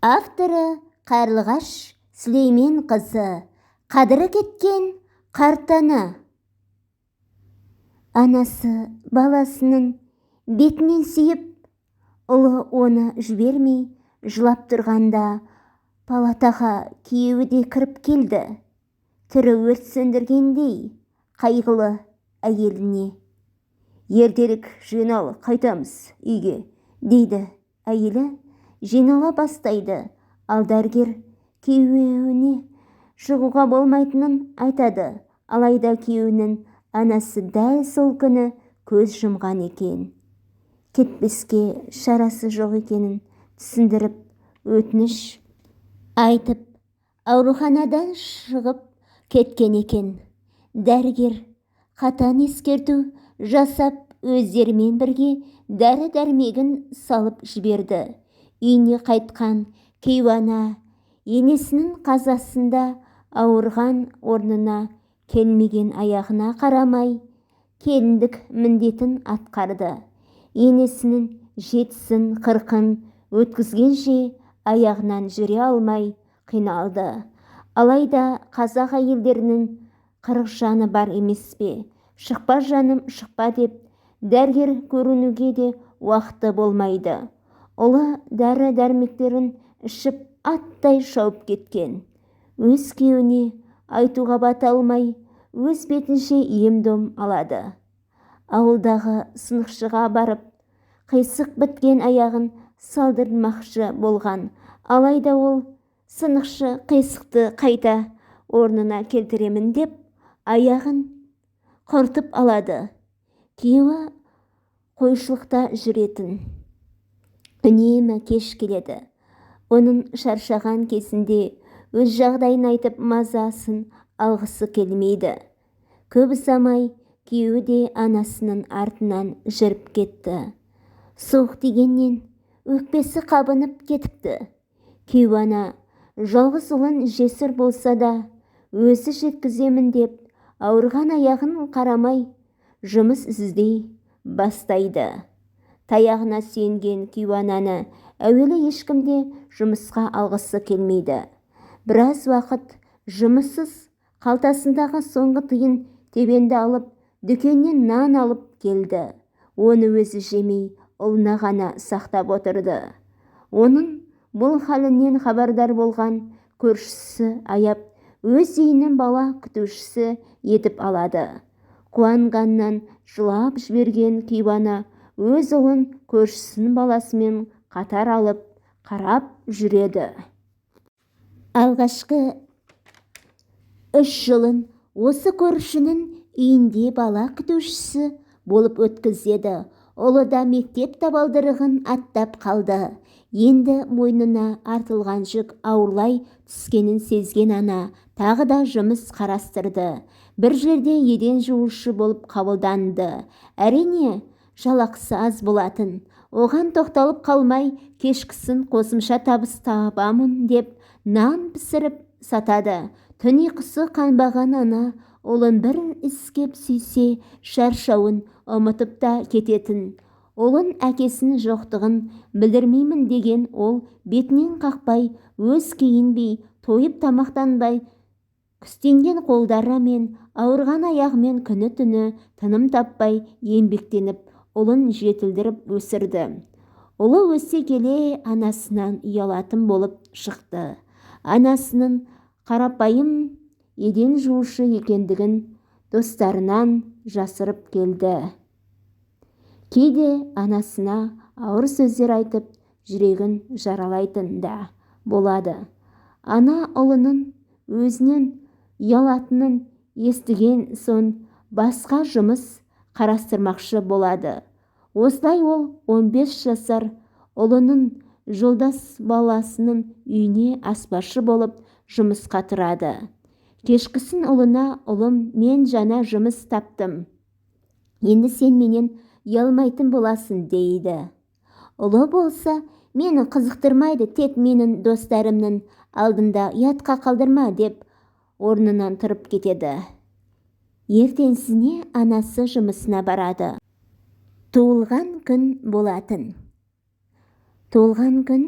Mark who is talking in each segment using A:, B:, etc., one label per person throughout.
A: Авторы Қарлығаш Сүлейменқызы. Қадірі кеткен қарт ана. Анасы баласының бетінен сүйіп, ұлы оны жібермей жылап тұрғанда палатаға күйеуі де кіріп келді. Түрі өрт сөндіргендей қайғылы әйеліне. Ертерек жинал, қайтамыз үйге, дейді. Әйелі жинала бастайды, ал дәрігер күйеуіне шығуға болмайтынын айтады. Алайда күйеуінің анасы дәл сол күні көз жұмған екен. Кетпеске шарасы жоқ екенін түсіндіріп, өтініш айтып, ауруханадан шығып кеткен екен. Дәрігер қатаң ескерту жасап, өздерімен бірге дәрі-дәрмегін салып жіберді. Үйіне қайтқан кейуана енесінің қазасында ауырған, орнына келмеген аяғына қарамай, келіндік міндетін атқарды. Енесінің жетісін, қырқын өткізгенше аяғынан жүре алмай қиналды. Алайда қазақ әйелдерінің 40 жаны бар емес пе? Шықпа, жаным, шықпа деп дәрігер көрінуге де уақыты болмайды. Ұлы дәрі-дәрмектерін ішіп аттай шауып кеткен. Өз күйеуіне айтуға бата алмай, өз бетінше ем-дом алады. Ауылдағы сынықшыға барып, қисық біткен аяғын салдырмақшы болған. Алайда ол сынықшы қисықты қайта орнына келтіремін деп, аяғын құртып алады. Күйеуі қойшылықта жүретін. Үнемі кеш келеді. Оның шаршаған кезінде өз жағдайын айтып мазасын алғысы келмейді. Көп ұзамай күйеуі де анасының артынан жүріп кетті. Суық тигеннен өкпесі қабынып кетіпті. Кейуана жалғыз ұлын жесір болса да өзі жеткіземін деп, ауырған аяғын қарамай жұмыс іздей бастайды. Таяғына сүйенген кейуананы әуелі ешкім де жұмысқа алғысы келмейді. Біраз уақыт жұмыссыз қалтасындағы соңғы тиын тебенді алып, дүкеннен нан алып келді. Оны өзі жемей, ұлына ғана сақтап отырды. Оның бұл халінен хабардар болған көршісі аяп, өз үйінің бала күтушісі етіп алады. Қуанғаннан жылап жіберген кейуана өз ұлын көршісінің баласымен қатар алып, қарап жүреді. Алғашқы 3 жылын осы көршінің үйінде бала күтушісі болып өткізеді. Ұлы да мектеп табалдырығын аттап қалды. Енді мойнына артылған жүк ауырлай түскенін сезген ана тағы да жұмыс қарастырды. Бір жерде еден жуушы болып қабылданды. Әрине, жалақысы аз болатын. Оған тоқталып қалмай, кешкісін қосымша табыс табамын деп нан пісіріп сатады. Түн ұйқысы қанбаған ана ұлын бір иіскеп сүйсе, шаршауын ұмытып та кететін. Ұлын әкесінің жоқтығын білдірмеймін деген ол бетінен қақпай, өз киінбей, тойып тамақтанбай, күстенген қолдары мен ауырған аяғымен күні-түні тыным таппай еңбектеніп, ұлын жетілдіріп өсірді. Ұлы өсе келе анасынан ұялатын болып шықты. Анасының қарапайым еден жуушы екендігін достарынан жасырып келді. Кейде анасына ауыр сөздер айтып, жүрегін жаралайтын да болады. Ана ұлының өзінен ұялатынын естіген соң басқа жұмыс қарастырмақшы болады. Осылай ол 15 жасар ұлының жолдас баласының үйіне аспазшы болып жұмысқа тұрады. Кешкісін ұлына: «Ұлым, мен жаңа жұмыс таптым. Енді сен менен ұялмайтын боласың», – дейді. Ұлы болса, «Мені қызықтырмайды, тек менің достарымның алдында ұятқа қалдырма», – деп орнынан тұрып кетеді. Ертеңсіне анасы жұмысына барады. Туылған күн болатын. Туылған күн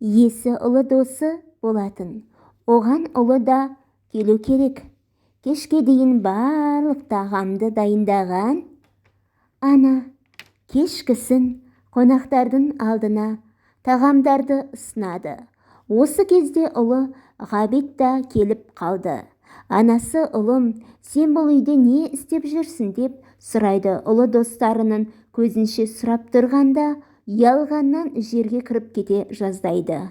A: Иесі ұлы досы болатын. Оған ұлы да келу керек. Кешке дейін барлық тағамды дайындаған ана кешкісін қонақтардың алдына тағамдарды ұсынады. Осы кезде ұлы Ғабит та келіп қалды. Анасы: «Ұлым, сен бұл үйде не істеп жүрсің?» – деп сұрайды. Ұлы достарының көзінше сұрап тұрғанда ұялғаннан жерге кіріп кете жаздайды.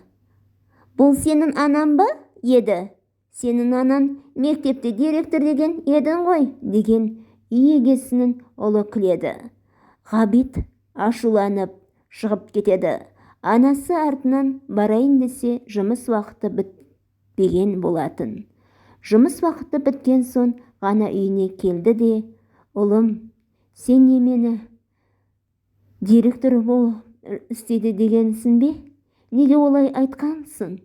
A: «Бұл сенің анаң ба еді? Сенің анаң мектепте директор деген едің ғой», – деген үй егесінің ұлы күледі. Ғабит ашуланып шығып кетеді. Анасы артынан барайын десе, жұмыс уақыты бітпеген болатын. Жұмыс уақыты біткен соң ғана үйіне келді де: «Ұлым, сен не, мені директор болып істейді дегенсің бе? Неге олай айтқансың?»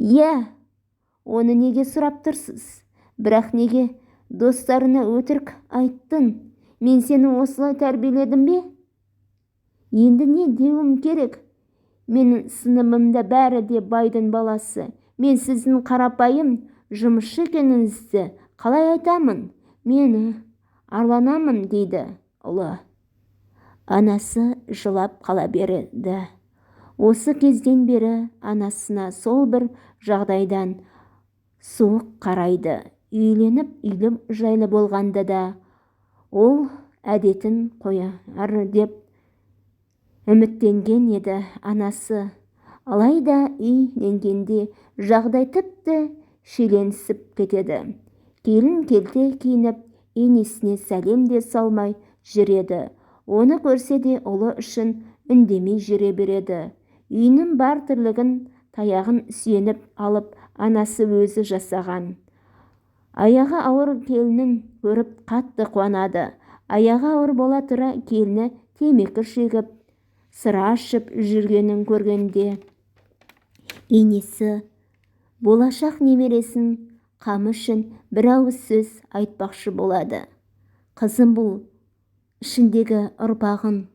A: «Иә, оны неге сұрап тұрсыз? Бірақ неге достарына өтірік айттың? Мен сені осылай тәрбиеледім бе? Енді не деуім керек? Менің сыныбымда бәрі де байдың баласы. Мен сіздің қарапайым жұмысшы екеніңізді қалай айтамын? Мен арланамын», – дейді ұлы. Анасы жылап қала берді. Осы кезден бері анасына сол бір жағдайдан суық қарайды. Үйленіп, үйлі жайлы болғанда да ол әдетін қояр деп үміттенген еді анасы. Алайда үйленгенде жағдай тіпті шиеленісіп кетеді. Келін келте киініп, енесіне сәлем де салмай жүреді. Оны көрсе де, ұлы үшін үндемей жүре береді. Үйінің бар тірлігін таяғын сүйеніп алып анасы өзі жасаған. Аяғы ауыр келінін көріп қатты қуанады. Аяғы ауыр бола тұра келіні темекі шегіп, сыра ішіп жүргенін көргенде енесі болашақ немересінің қамы үшін бір ауыз сөз айтпақшы болады: «Қызым, бұл ішіндегі ұрпағың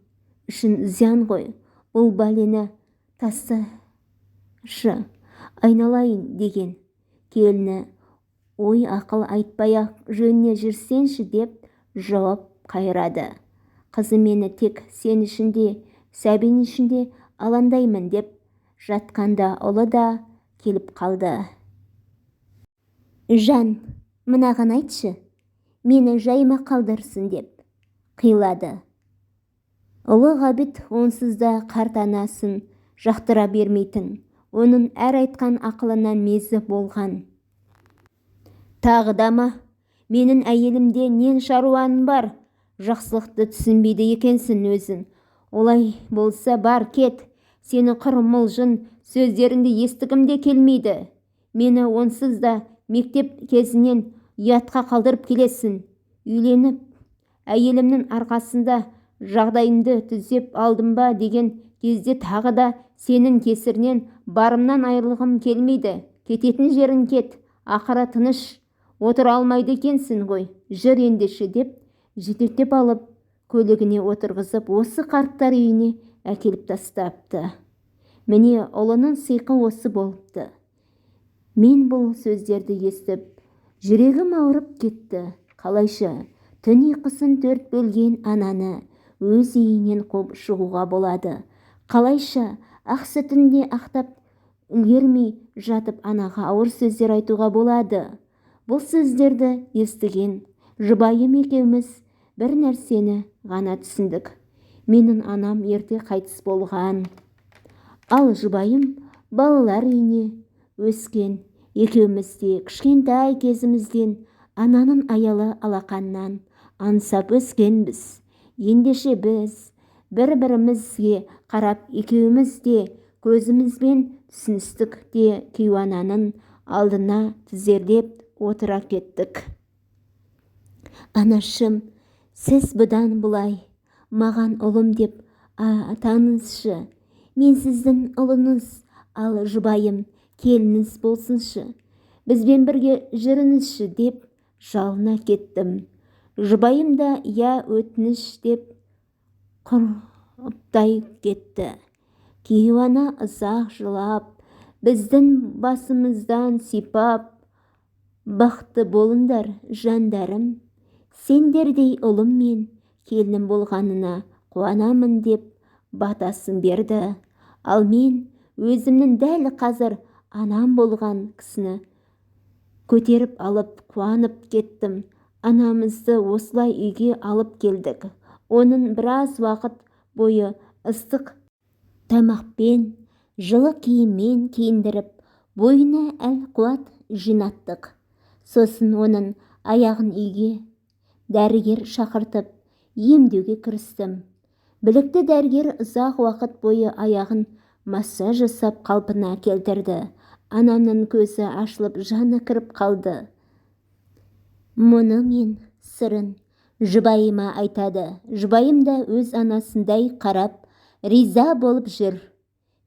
A: үшін зиян ғой. Бұл бәлені тасташы, айналайын», – деген. Келіні: «Ой, ақыл айтпай-ақ жөніне жүрсеңші», – деп жауап қайырады. «Қызым, мені тек сен үшін де, сәбиің үшін де алаңдаймын», – деп жатқанда ұлы да келіп қалды. «Жан, мынаған айтшы, мені жайыма қалдырсын», – деп қилады. Ұлы Ғабит онсыз да қарт анасын жақтыра бермейтін, оның әр айтқан ақылынан мезі болған. «Тағы да ма? Менің әйелімде нең шаруаң бар? Жақсылықты түсінбейді екенсің өзің. Олай болса, бар, кет. Сенің құр мылжың сөздеріңді естігім де келмейді. Мені онсыз да мектеп кезінен ұятқа қалдырып келесің. Үйленіп, әйелімнің арқасында жағдайымды түзеп алдым ба деген кезде тағы да сенің кесірінен барымнан айырылғым келмейді. Кететін жерің кет, ақыры тыныш отыра алмайды екенсің ғой. Жүр ендеше», – деп жетектеп алып, көлігіне отырғызып, осы қарттар үйіне әкеліп тастапты. Міне, ұлының сиқы осы болыпты. Мен бұл сөздерді естіп, жүрегім ауырып кетті. Қалайша түн ұйқысын төрт бөлген ананы өз үйінен қуып шығуға болады? Қалайша ақ сүтін де ақтап үлгермей жатып анаға ауыр сөздер айтуға болады? Бұл сөздерді естіген жұбайым екеуміз бір нәрсені ғана түсіндік: менің анам ерте қайтыс болған, ал жұбайым балалар үйіне өскен. Екеуміз де кішкентай кезімізден ананың аялы алақаннан аңсап өскенбіз. Ендеше біз бір-бірімізге қарап, екеуміз де көзімізбен түсіністік те, кейуананың алдына тізерлеп отыра кеттік. «Анашым, сіз бұдан бұлай маған ұлым деп атаңызшы. Мен сіздің ұлыңыз, ал жұбайым келініңіз болсыншы. Бізбен бірге жүріңізші», – деп жалына кеттім. Жұбайым да «Иә, өтініш» деп құптай кетті. Кейуана ұзақ жылап, біздің басымыздан сипап, «Бақытты болыңдар, жандарым, сендердей ұлым мен келінім болғанына қуанамын», – деп батасын берді. Ал мен өзімнің дәл қазір анам болған кісіні көтеріп алып, қуанып кеттім. Анамызды осылай үйге алып келдік. Оның біраз уақыт бойы ыстық тамақпен, жылы киіммен киіндіріп, бойына әл-қуат жинаттық. Сосын оның аяғын үйге дәрігер шақыртып, емдеуге кірістім. Білікті дәрігер ұзақ уақыт бойы аяғын массаж жасап, қалпына келтірді. Анамның көзі ашылып, жаны кіріп қалды. Мұны мен сырын жұбайыма айтады. Жұбайым да өз анасындай қарап, риза болып жүр.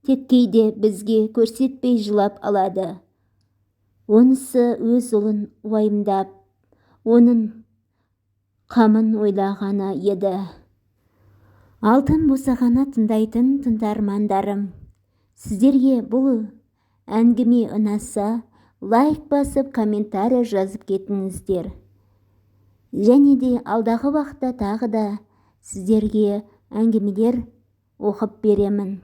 A: Тек кейде бізге көрсетпей жылап алады. Онысы өз ұлын уайымдап, оның қамын ойлағаны еді. Алтын босағаны тыңдайтын тыңдармандарым, сіздерге бұл әңгіме ұнаса, лайк басып, комментарий жазып кетіңіздер. Және де алдағы уақытта тағы да сіздерге әңгімелер оқып беремін.